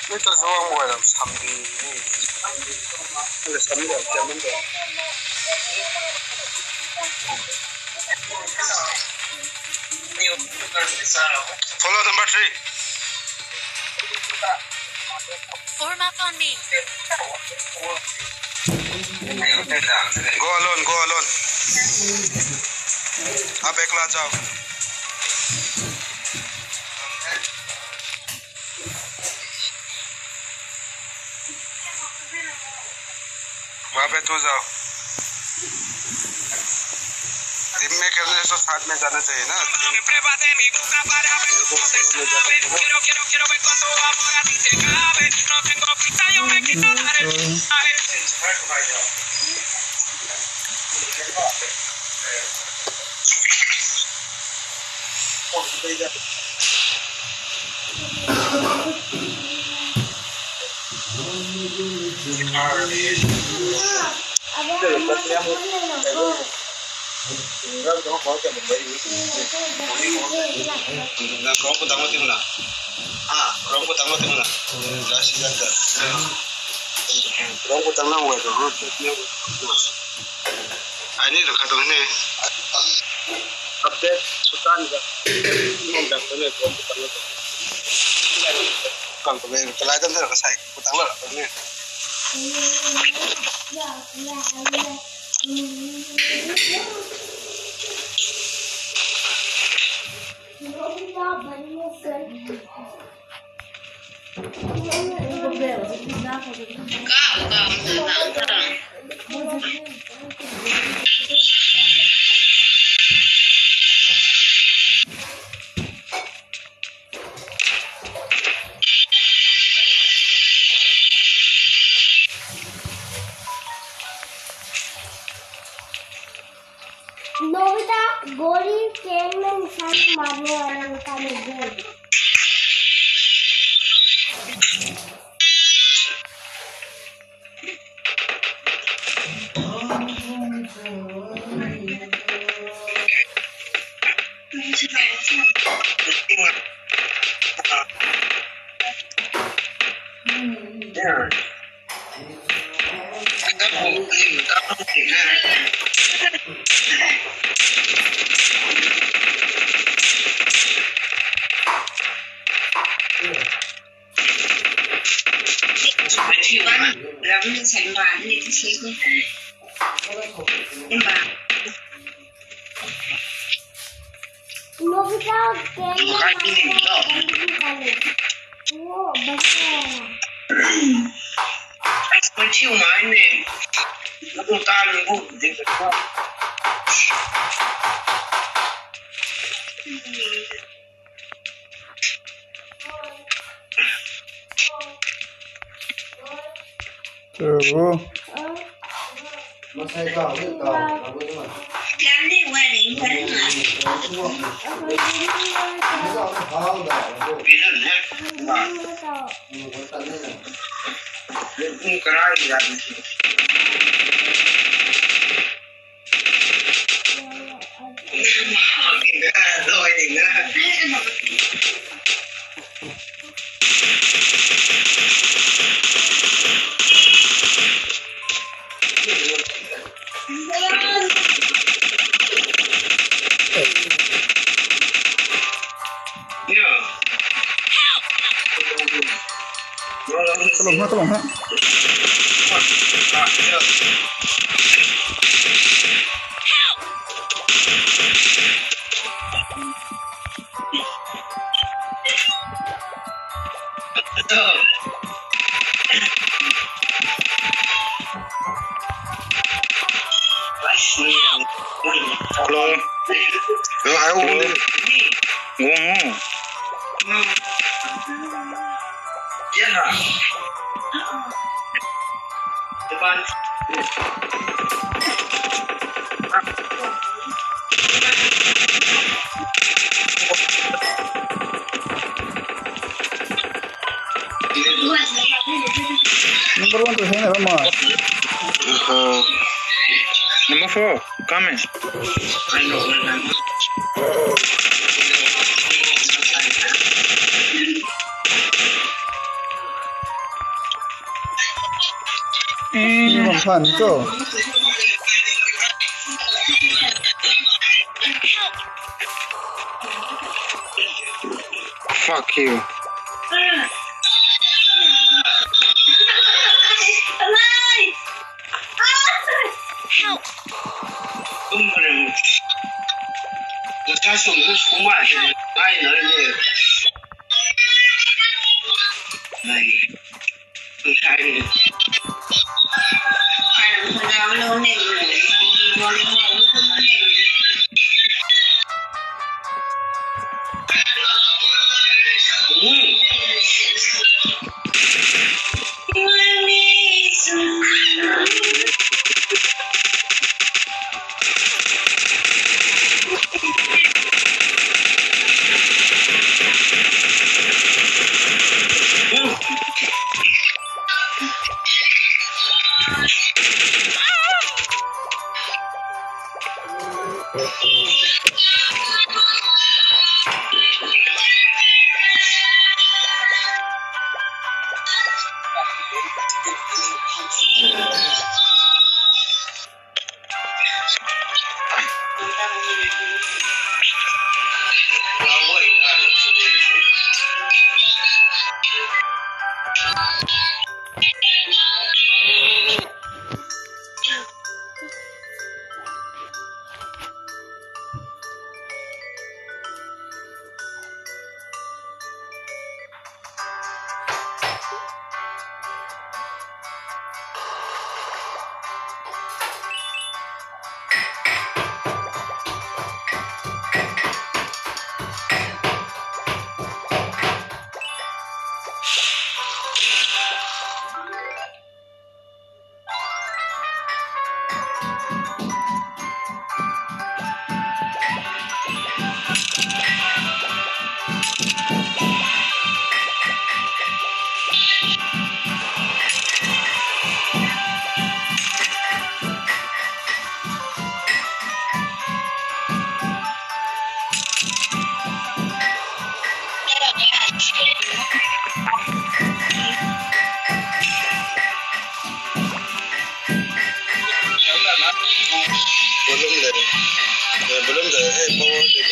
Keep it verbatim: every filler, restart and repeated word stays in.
Ni ta zuang guay lam sam di ni. Ni sam di, sam di. Follow number three. Form up on me. Go alone, go alone. Ab ekla jao. वहाँ पे तो जाओ। टीम में खेलने से तो साथ में जाना चाहिए ना। Ram ko tang lo tiu na. Ah, ram ko tang lo tiu na. Ram ko tang lo tiu na. Ai ni khat tuang ni. Update sutan ka. Kan ko me kalai dam da ka sai ko tang la ni. Nobita, goli, Kenman, sani marne wala neta ne gol. Nobita, Kenman, sani marne wala neta ne gol. Help! Help! Help! Hello. Hello, I will. Oh, come in. Mm, fun too. Fuck you. Help! Volume de, eh, volume de, eh, power de,